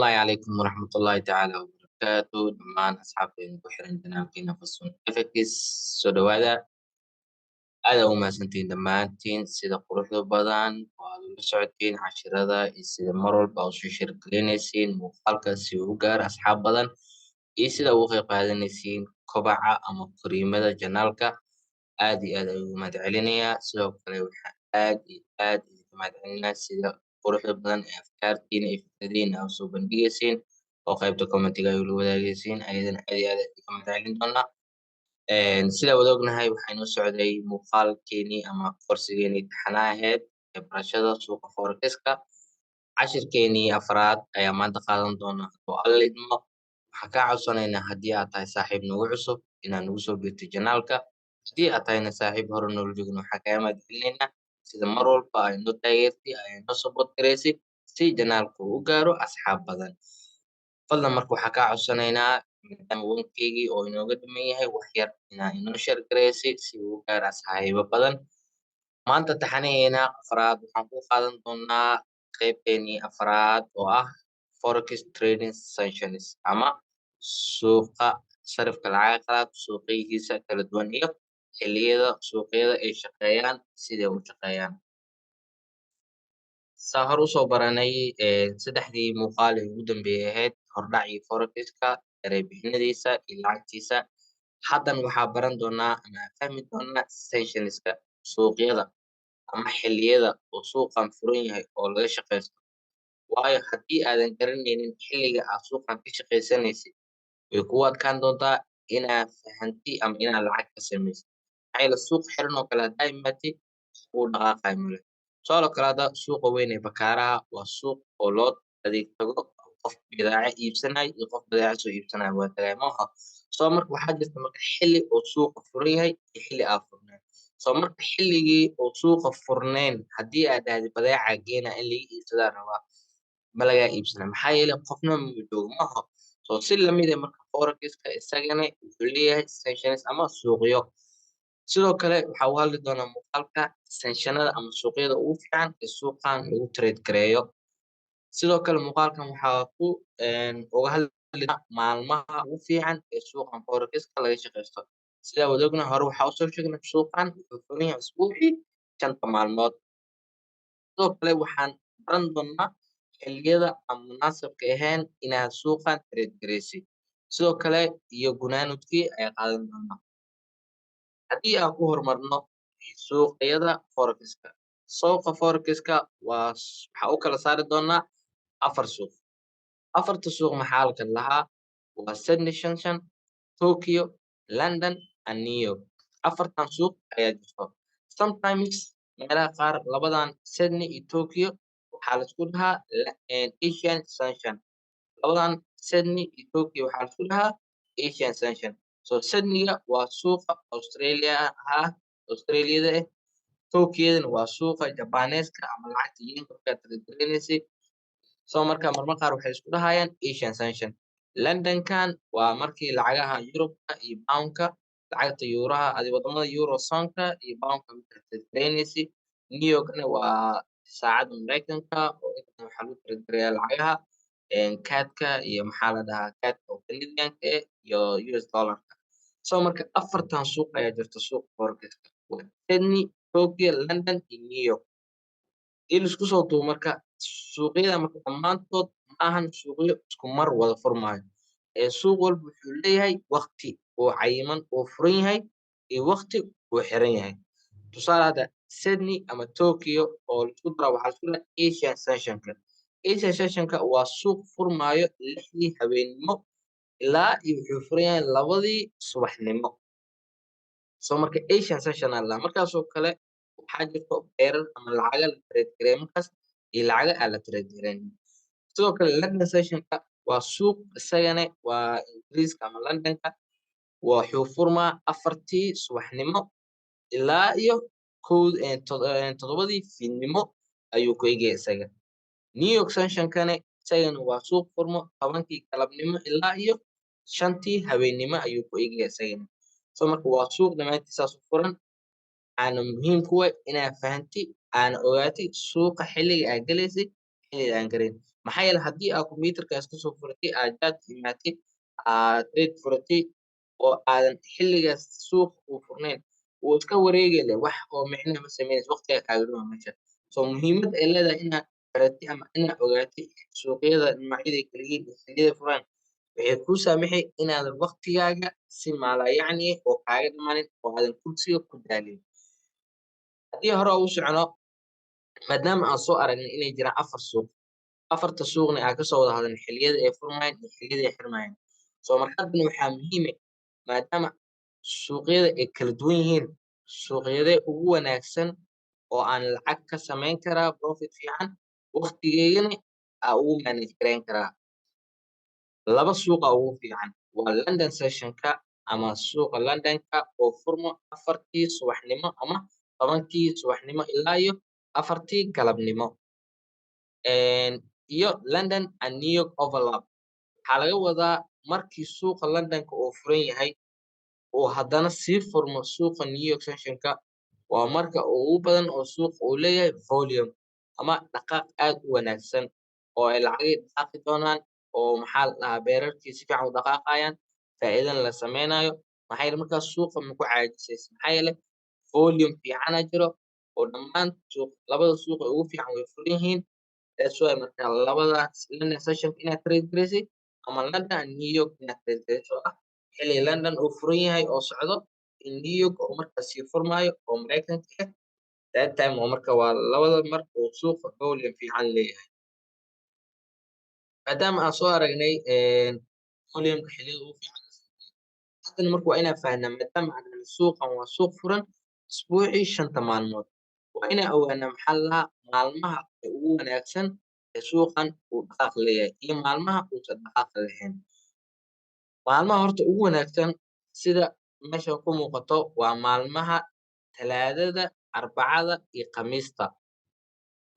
Asalaamullaahi calaykum waraxmatullaahi tacaala wabarakaatu. Dhammaan asxaabteena ku xiran channelkeena Fasun FX, soo dhawaada. Aad aa u mahadsantihiin dhammaantiin sida quruxda badan oo aad ula socotiin cashirada iyo sida mar walba aad usoo share galinaysiin muuqaalka si uu u gaaro asxaab badan iyo sida uga qayb qaadanaysiin kobaca ama koriimada channelka. Aad iyo aad ayuu ugu mahad celinayaa. Sidoo kale waxaa aad iyo aad idinka mahad celinayaa sida quruxda badan ee afkaartiina iyo fikradihiina aad usoo bandhigaysiin oo qaybta commentiga ay ula wadaagaysiin. Ayadana aad iyo aad idinka mahad celin doonaa. Sida wada ognahay, waxaa inoo socday muuqaalkeenii ama coursigeenii taxanaha ahayd ee barashada suuqa forexiska. Cashirkeenii afraad ayaa maanta qaadan doona oo Alla idmo. Waxaan kaa codsanaynaa, haddii aad tahay saaxiib nagu cusub, inaad nagu soo biirto channelka. Haddii aad tahayna saaxiib hore noola joogin, waxaan kaaga mahad celinaynaa sida mar walba ay noo taageertay, ay noo support garaysay si channelka uu u gaaro asxaab badan. Fadlan marka waxaa kaa codsanaynaa, maadaama wankeygii oo inooga dhiman yahay wax yar, inaa inoo share garaysay si uu u gaaro asxaabo badan. Maanta taxanaheena afraad waxaan ku qaadan doonaa qaybteenii afraad oo ah forex trading sessions ama suuqa sarifka lacagaha qalaad suuqyihiisa kala duwan iyo xilliyada suuqyada ay shaqeeyaan, siday u shaqeeyaan. Saa hor usoo baranay saddexdii muuqaal ee ugu dambeeyay ahayd hordhac iyo forexiska, erey bixinadiisa iyo lacagtiisa, haddan waxaa baran doonaa ama fahmi doonaa sessionska suuqyada ama xilliyada uu suuqan furan yahay oo laga shaqeysto. Waayo, haddii aadan garanaynin xilliga aad suuqan ka shaqaysanaysid, way kugu adkaan doontaa inaad fahanti ama inaad lacag ka samaysid. Maxaa yeele, suuq xiran oo kale haddaa imaatid, kuu dhaqaaqayo male. Tusaale kale, hadda suuqa weyn ee Bakaaraha waa suuq oo loo adeeg tago. Qof badeeco iibsanayo iyo qof badeeco soo iibsanayo waa tagay maaha. Soo marka waxaa jirta marka xilli uu suuqa furan yahay iyo xilli aan furnayn. Soo marka xilligii uu suuqa furnayn haddii aad dhahday badeeca geena in laga iibsadaa rabaa, ma lagaa iibsana. Maxaa yeelay, qofna ma joogo maaha. Soo si lamid ah marka forexiska isagana wuxuu leeyahay sessions ama suuqyo. Sidoo kale waxaa u hadli doonaa muuqaalka sessionada ama suuqyada ugu fiican ee suuqan lagu trade gareeyo. Sidoo kale muuqaalkan waxaa ku uga hadli maalmaha ugu fiican ee suuqan forexiska laga shaqeysto. Sidaa wada ognahay, hore waxaa usoo sheegnay, suuqan wuxuu furan yahay usbuucii shanta maalmood. Sidoo kale waxaan baran doonaa xilliyada aan munaasabka ahayn inaad suuqan trade gareysid. Sidoo kale iyo gunaanudkii ayaa qaadan doonaa. Haddii aan ku horumarno suuqyada forexiska, suuqa forexiska waa waxaa u kala saari doonaa afar suuq. Afarta suuq maxaa la kala lahaa? Waa Sydney session, Tokyo, London and New York. Afartan suuq ayaa jirto. Sometimes meelaha qaar labadan Sydney iyo Tokyo waxaa laisku dhahaa Asian session. Labadan Sydney iyo Tokyo waxaa laisku dhahaa Asian session. So Sydneyga waa suuqa Australia ah, Australiyada ah. Tokyodana waa suuqa Jabaneeska ama lacagta yenka markaad trade gareynaysid. So marka marmar qaar waxay isku dhahayaan Asian session. Londonkan waa markii lacagaha Yurubka iyo poundka, lacagta yuuraha adi, wadamada eurozonka iyo poundka markaad trade gareynaysid. New Yorkna waa saacadda Mareykanka oo inta badan waxaa lagu trade gareeyaa lacagaha CADka iyo, maxaa la dhahaa, CADka oo Canadianka eh iyo US dollarka. So marka afartan suuq ayaa jirta suuqa forexiska: waa Sydney, Tokyo, London iyo New York. In isku soo duubo marka, suuqyada marka dhammaantood ma ahan suuqyo isku mar wada furmaayo ee suuq walba wuxuu leeyahay waqti uu cayiman uu furan yahay iyo waqti uu xiran yahay. Tusaale, hadda Sydney ama Tokyo oo laisku dara waxaa laisku dhahaa Asian sessionka. Asian sessionka waa suuq furmaayo 6dii habeenimo ilaa iyo wuxuu furan yahay 2dii subaxnimo. So marka Asian session aa la markaasoo kale waxaa jirto pairar ama lacaga la trade gareeyo markaas iyo lacaga aan la trade gareynin. Sidoo kale London sessionka waa suuq isagana waa Ingiriiska ama Londonka. Wuxuu furmaa 4tii subaxnimo ilaa iyo 7dii fiidnimo ayuu ku egyahay isaga. New York sessionkane isagana waa suuq furmo 10kii galabnimo ilaa iyo 5tii habeennimo ayuu ku egyahay isagana. So marka waa suuq dhammaantiis saas u furan. Aana muhiim kuwa inaad fahanti aana ogaatid suuqa xilliga aad galaysid, xilliga aan galayn. Maxaa yeelay, haddii aad computerkaas kasoo furatay, aad chart imaatay, aad trade furatay oo aadan xilligaas suuq uu furnayn, uu iska wareegi leh, wax oo micnaha ma sameynayso, waqtigaa kaaga dhuma meesha. So muhiimad ay leedahay inaad baratay ama inaad ogaatay suuqyada noocyada ay kala yihiin iyo xilliyada furaan waxay kuu saamaxay inaadan waqtigaaga si maalayacni ah oo kaaga dhamaanin oo aadan kursiga ku daalin. Haddii hore ugu socono, maadaama aan soo aragnay inay jiraan afar suuq, afarta suuqna aan kasoo wada hadalnay xilliyada ay furmayaan iyo xilliyada ay xirmayaan, so marka haddana waxaa muhiim ah, maadaama suuqyada ay kala duwan yihiin, suuqyadee ugu wanaagsan oo aan lacag ka samayn karaa profit fiican, waqtigeygana aa ugu manage gareyn karaa? Laba suuqa ugu fiican waa London sessionka ama suuqa Londonka oo furmo 4-tii subaxnimo ama 10-kii subaxnimo ilaa iyo 4-tii galabnimo, iyo London and New York overlap. Waxaa laga wadaa markii suuqa Londonka uu furan yahay uu haddana sii furmo suuqa New York sessionka, waa marka ugu badan oo suuqa uu leeyahay volume ama dhaqaaq aad u wanaagsan oo ay lacagihii dhaqaaqi doonaan, oo maxaa la dhahaa, pairarkii si fiican u dhaqaaqayaan, faa'iidana la sameynayo. Maxaa yeele, markaas suuqa ma ku caajisaysa, maxaa yeele volume fiicana jiro oo dhammaan suuq, labada suuq ee ugu fiican way furan yihiin. That's why marka labadaas, London session inaad trade garaysay ama London and New York inaad trade garayso, oo ah xilli London uu furan yahay oo socdo in New York oo markaas sii furmaayo oo Maraykanka ah, that time oo marka waa labada mar uu suuqa volume fiican leeyahay. Maadaama aan soo aragnay volume xilliyada ugu fiican, haddana marka waa inaan fahnaa, maadaama aan nahno suuqan waa suuq furan isbuucii shanta maalmood, waa inaan ogaanaa, maxaa la dhahaa, maalmaha ugu wanaagsan ee suuqan uu dhaqaaq leeyahay iyo maalmaha uusan dhaqaaq lahayn. Maalmaha horta ugu wanaagsan, sida meesha ku muuqato, waa maalmaha Talaadada, Arbacada iyo Khamiista.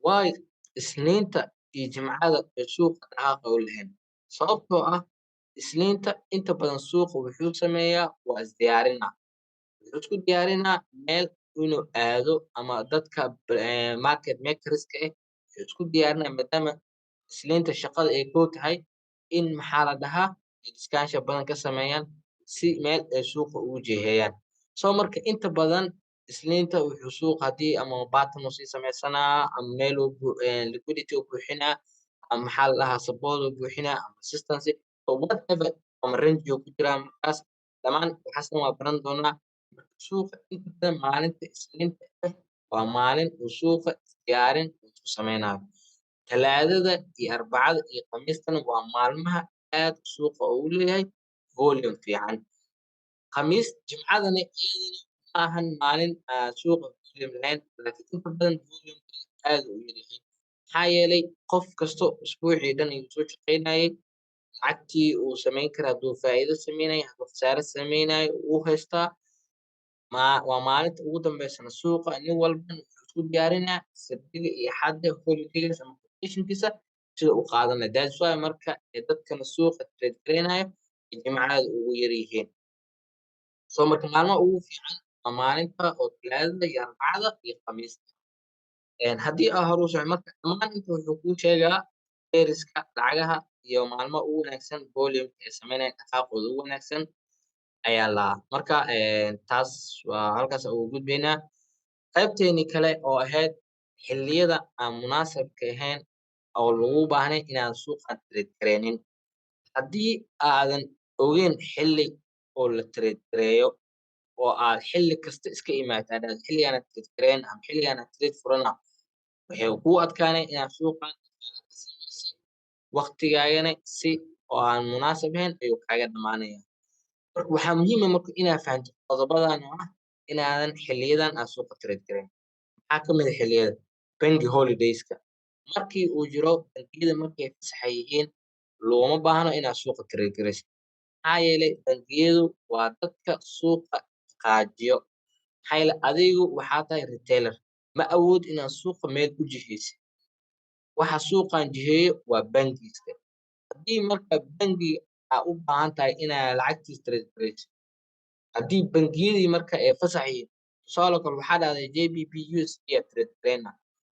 Waayo Isniinta iyo Jimcada ee suuqa dhaqaaqa u lahayn? Sababtoo ah Isniinta inta badan suuqa wuxuu sameeyaa waa isdiyaarinaa, wuxuu isku diyaarinaa meel inuu aado ama dadka market makerska ah wuxuu isku diyaarinaa, maadaama Isniinta shaqada ay koo tahay, in, maxaa la dhahaa, iskaansha badan ka sameeyaan si meel ay suuqa ugu jiheeyaan. So marka inta badan Isniinta wuxuu suuqa hadii ama pattern uu sii sameysanaa ama meel uu liquidity uu buuxinaa ama, maxaa la dhahaa, support uu buuxinaa ama resistance or whatever ama range uu ku jiraa. Markaas dhammaan waxaas dhan waa baran doonaa. Suuqa inta badan maalinta Isniinta ah waa maalin uu suuqa isdiyaarin uu isku sameynayo. Talaadada iyo Arbacada iyo Khamiistana waa maalmaha aad suuqa ugu leeyahay volume fiican. Khamiis, Jimcadana iyadana ma ahan maalin aan suuqa volume lahayn, laakiin inta badan volume aad u yaryahay, maxaa yeelay qof kasto usbuucii dhan ayuu soo shaqeynayay, lacagtii uu samayn kara, hadduu faa'iido sameynayo, hadduu khasaare sameynayo, wuu haystaa. Ma waa maalinta ugu dambeysana suuqa nin walba wuxuu isku diyaarinaa Sabtiga iyo Axadda holidays ama vacationkiisa sida u qaadanaya. That's why marka ee dadkana suuqa trade gareynayo ay Jimcada ugu yar yihiin. So marka maalmaha ugu fiican waa maalinta oo Talaadada iyo Arbacada iyo Khamiista. Haddii aa hore u soco, marka dhammaan inta wuxuu kuu sheegaa pairska lacagaha iyo maalmaha ugu wanaagsan volume ay sameynayaan, dhaqaaqooda ugu wanaagsan ayaa la. Marka taas waa halkaas ugu gudbaynaa qaybteeni kale oo ahayd xilliyada aan munaasabka ahayn oo lagu baahnay inaan suuqan trade gareynin. Haddii aadan ogeyn xilli oo la trade gareeyo oo aad xilli kasta iska imaatid, aad dhahdo xilligaan trade gareyn ama xilligaan trade furana, waxay kuu adkaanay inaad suuqan ka samaysid, waqtigaagana si oo aan munaasab ahayn ayuu kaaga dhamaanaya. Marka waxaa muhiim ah marka inaad fahanto qodobadan oo ah inaadan xilliyadan aad suuqa trade gareyn. Maxaa ka mid ah xilliyada? Bank holidayska, markii uu jiro bangiyada markay fasaxa yihiin, looma baahno inaad suuqa trade gareysid, maxaa yeelay bangiyadu waa dadka suuqa qaajiyo. Maxaa yeelay adigu waxaa tahay retailer, ma awood inaad suuqa meel u jihaysid. Waxa suuqan jiheeyo waa bangiska. Haddii marka bangiga aa u baahan tahay inaad lacagtiisa trade gareysid, haddii bangiyadii marka ay fasax yihiin, tusaale kale waxaa dhahday GBP USD aa trade gareyna.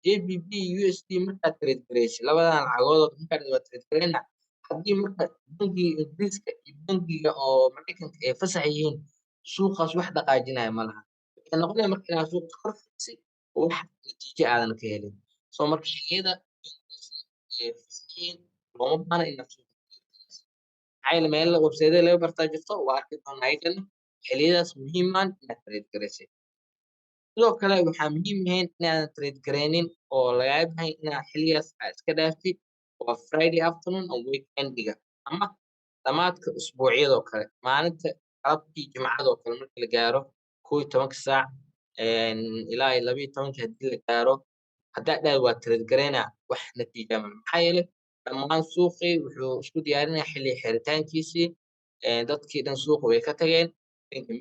GBP USD markaad trade gareysid, labadan lacagood markaad waa trade gareyna, haddii marka bangiga Ingiriiska iyo bangiga oo Mareykanka ay fasax yihiin, suuqaas wax dhaqaajinaya ma laha. Waxay noqonaya marka inaad suuqa kor fadhisid oo wax natiijo aadan ka helin. So marka xilliyada ay fasax yihiin looma baahna inaad suuqa, maxaa yeele meel website laga bartaa jirto, waa arki doonaa ayagana. Xilliyadaas muhiim maan inaad trade gareysid. Sidoo kale waxaa muhiim ahayn inaadan trade gareynin oo lagaaga baahan inaad xilligaas aad iska dhaaftid waa Friday afternoon oo weekendiga ama dhamaadka usbuucyadoo kale, maalinta galabtii Jimcadoo kale marka la gaaro 11-ka saac ilaa iyo 12-ka hadii la gaaro, haddaa dhahdo waa trade gareynaa, wax natiija male. Maxaa yeelay dhammaan suuqii wuxuu isku diyaarinayaa xilli xiritaankiisii. Dadkii dhan suuqa way ka tageen,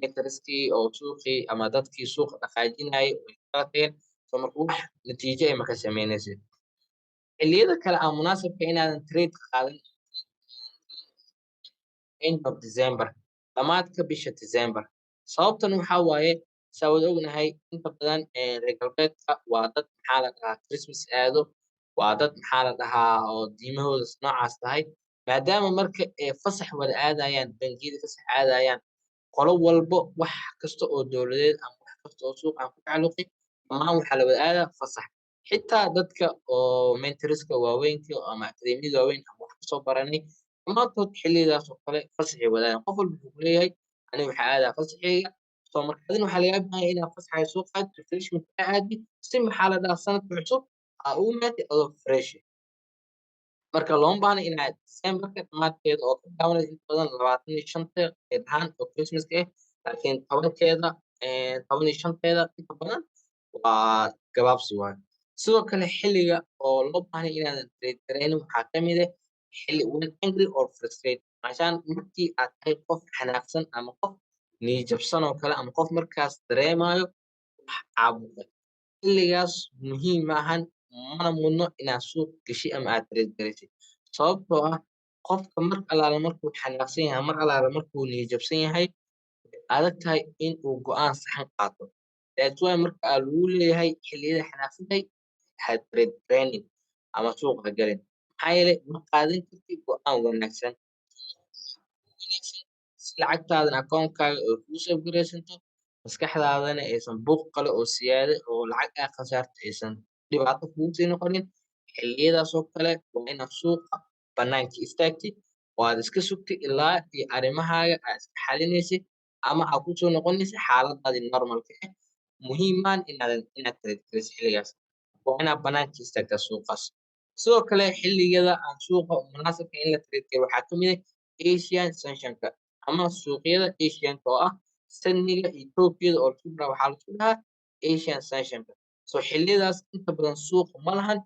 makerskii oo suuqii ama dadkii suuqa dhaqaajinayay way kala tageen. So marka wax natiijo ay maka sameynaysid. Xilliyada kale aan munaasabka inaadan trade qaadan, end of December, dhamaadka bisha December. Sababtan waxaa waaye, saa wada ognahay, inta badan reer galbeedka waa dad, maxaa la dhahaa, Christmas aado, waa dad, maxaa la dhahaa, oo diimahooda noocaas tahay. Maadaama marka ay fasax wada aadayaan, bangiyada fasax aadayaan, qolo walbo wax kasta oo dowladeed ama wax kasta oo suuq aan ku tacalluqin, dhammaan waxaa la wada aadaa fasax. Xitaa dadka oo mentorska waaweynka ama akademiyada waaweyn ama wax kasoo baranay, dhammaantood xilligaas oo kale fasaxay wadaayan. Qof walba wuxuu kuleeyahay, "Aniga waxaa aadaa fasaxayga." So marka adina waxaa lagaa baahan inaad fasaxaaga soo qaadid, refreshment aa aadid, si, maxaa la dhahaa, sanadka cusub aa ugu imaatid adoo fresh. Marka looma baahna inaad Decemberka dhamaadkeeda oo ka bilaabanaysa inta badan 25-ta ay dhahaan oo Christmaska ah, laakiin 10-keeda, 15-teeda inta badan waa gabaabsi waaye. Sidoo kale xilliga oo loo baahnay inaadan trade gareynin waxaa kamid ah xilli when angry or frustrated, cashaan markii aad tahay qof xanaaqsan ama qof niyad jabsan oo kale ama qof markaas dareemayo wax caabuqay. Xilligaas muhiim maahan, mana mudno inaad suuq gashid ama aad trade gareysid, sababtoo ah qofka mar allaala markuu xanaaqsan yahay, mar allaala markuu niyad jabsan yahay, way adag tahay in uu go'aan saxan qaato. That's why marka aa lagu leeyahay xilliyada xanaaqsan tahay ha trade gareynin ama suuq ha galin, maxaa yeelay ma qaadan kartid go'aan wanaagsan si lacagtaadana akoonkaaga ay kugu soo gareysanto, maskaxdaadana aysan buuq kale oo siyaado oo lacag aa khasaarto aysan dhibaato kugu sii noqonin. Xilliyadaas oo kale waa inaad suuqa banaanka istaagtid oo aad iska sugtid ilaa iyo arrimahaaga aad iska xalinaysid ama aad kusoo noqonaysid xaaladaadii normalka ah. Muhiim maan inaad trade gareysid xilligaas, waa inaad banaanka istaagtaa suuqaas. Sidoo kale xilligada aan suuqa munaasabka in la trade gareeyo waxaa kamid ah Asian sessionka ama suuqyada Asianka oo ah Sydneyga iyo Tokyoda oo laisku daraa, waxaa laisku dhahaa Asian sessionka. So xilliyadaas inta badan suuqa ma lahan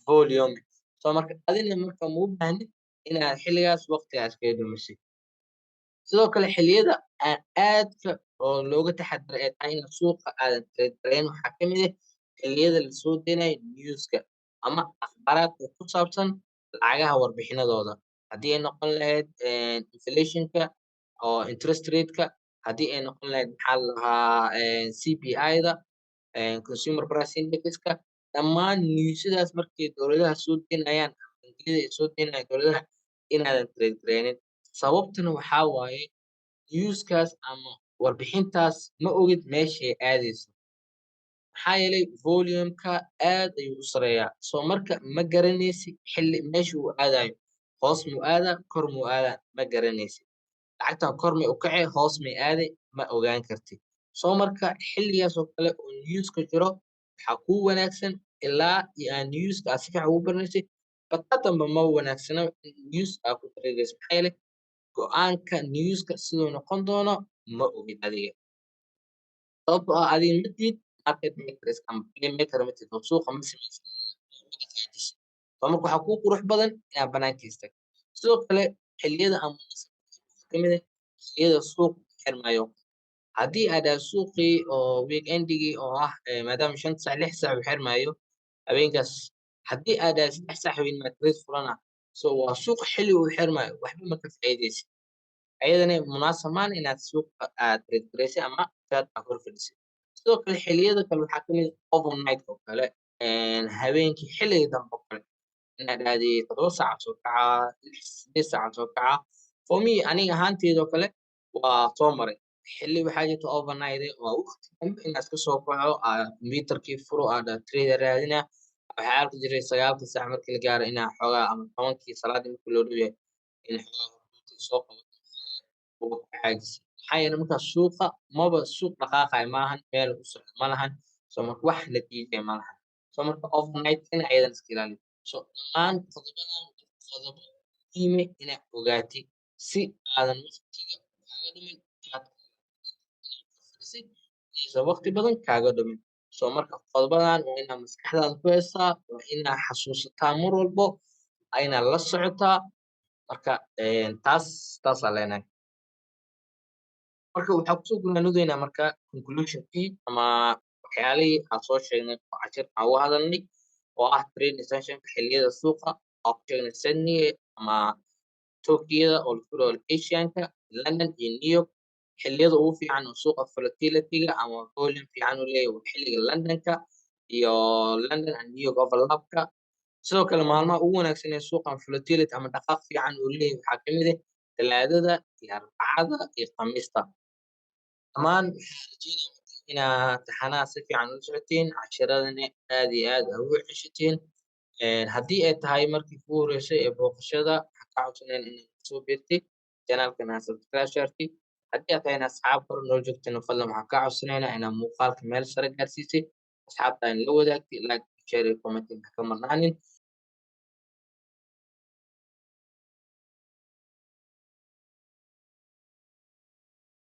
volume. So marka adina marka ma u baahnid inaad xilligaas waqtigaa iskaga dhumisid. Sidoo kale xilliyada aan aadka oo looga taxadaro ay tahay in suuqa aadan trade gareyn waxaa kamid ah xilliyada lasoo deynayo newska ama akhbaaraadka ku saabsan lacagaha, warbixinadooda, haddii ay noqon lahayd inflationka oo interest rate-ka, haddii ay noqon lahayd, maxaa la dhahaa, CPI-da, consumer price index-ka. Dhammaan newsyadaas markay dowladaha soo deynayaan, bangiyada ay soo deynayaan dowladaha, inaadan trade gareynin. Sababtuna waxaa waaye newskaas ama warbixintaas ma ogid meeshay aadayso, maxaa yeelay volume-ka aad ayuu u sareeyaa. So marka ma garanaysid xilli meesha uu aadayo, hoos muu aadaa, kor muu aadaa, ma garanaysid. Lacagtan kor may u kacay, hoos may aaday, ma ogaan kartid. So marka xilligaas oo kale oo newska jiro waxaa kuu wanaagsan ilaa iyo aan newska aad si fiican ugu baranaysid batatanba ma wanaagsana in news aad ku trade gareysid, maxaa yeelay go'aanka newska siduu noqon doono ma ogid adiga, sababtoo ah adiga ma tihid market makers ama playmaker ma tihid oo suuqa ma samaysid, ma dhaqaajisid. So marka waxaa kuu qurux badan inaad banaanka istaagto. Sidoo kale xilliyada aan munaasabka kamid ah xilliyada suuq xirmayo. Haddii aad dhahdo suuqii oo weekendigii oo ah maadaama 5 saac, 6 saac uu xirmayo habeenkaas, haddii aad dhahdo 3 saac habeenimo trade furana, so waa suuq xilli uu xirmayo, waxba ma ka faa'iidaysid. Ayadana munaasab maan inaad suuqa aad trade gareysid ama chart aad kor fadhisid. Sidoo kale xilliyada kale waxaa kamid ah overnight oo kale. Habeenkii xilliga dambe oo kale inaad dhahdid 7 saac soo kacaa, 8 saac soo kacaa. For me, aniga ahaanteyda oo kale, waa soo maray xilli waxaa jirta overnight waa waqti dambe inaa iska soo kaco, aa computerkii furo, aa dhaho trade raadina. Waxaa arki jiray 9-ka saac markii la gaaro inaa xoogaa, ama 10-kii salaadii markii loo dhow yahay, in xoogaa hurdada soo qabato oo caajis. Maxaa yeelay, markaas suuqa maba suuq dhaqaaqayo maahan, meel u socdo ma lahan. So marka wax natiija ma lahan. So marka overnight-kana ayadan iska ilaali. So dhammaan qodobadan qodobo muhiim ah inaad ogaatid si aadan waqtiga kaaga dhumin, aysan waqti badan kaaga dhumin. So marka qodobadan waa inaad maskaxdaada ku haysaa, waa inaad xasuusataa mar walbo, waa inaad la socotaa. Marka taas taasaa leenahay. Marka waxaa kusoo gunaanadeynaa marka conclusionkii ama waxyaalihii aan soo sheegnay oo cashir aan uga hadalnay, oo ah trading sessionka, xilliyada suuqa oo ku sheegnay Sydney ama Tokiyada oo laisku dhaho Asianka, London iyo New York. Xilliyada ugu fiican oo suuqa volatility-ga ama volume fiican uu leeyahay waa xilliga Londonka iyo London and New York overlap-ka. Sidoo kale, maalmaha ugu wanaagsan ee suuqan volatility ama dhaqaaq fiican uu leeyahay waxaa kamid ah Talaadada iyo Arbacada iyo Khamiista. Dhammaan waxaan rajeynaya inaad taxanaha si fiican ula socotiin, cashiradana aad iyo aad aa ugu ceshatiin. Haddii ay tahay markii kugu horeysay ee booqashada, waxaan kaa codsanayna inaad kusoo biirtid channelkan, aad subscribe saartid. Haddii aad tahay in asxaab hore noo joogtana, fadlan waxaan kaa codsanaynaa inaad muuqaalka meel sare gaarsiisid, asxaabta la wadaagtid, like, share iyo comment ka marnaanin.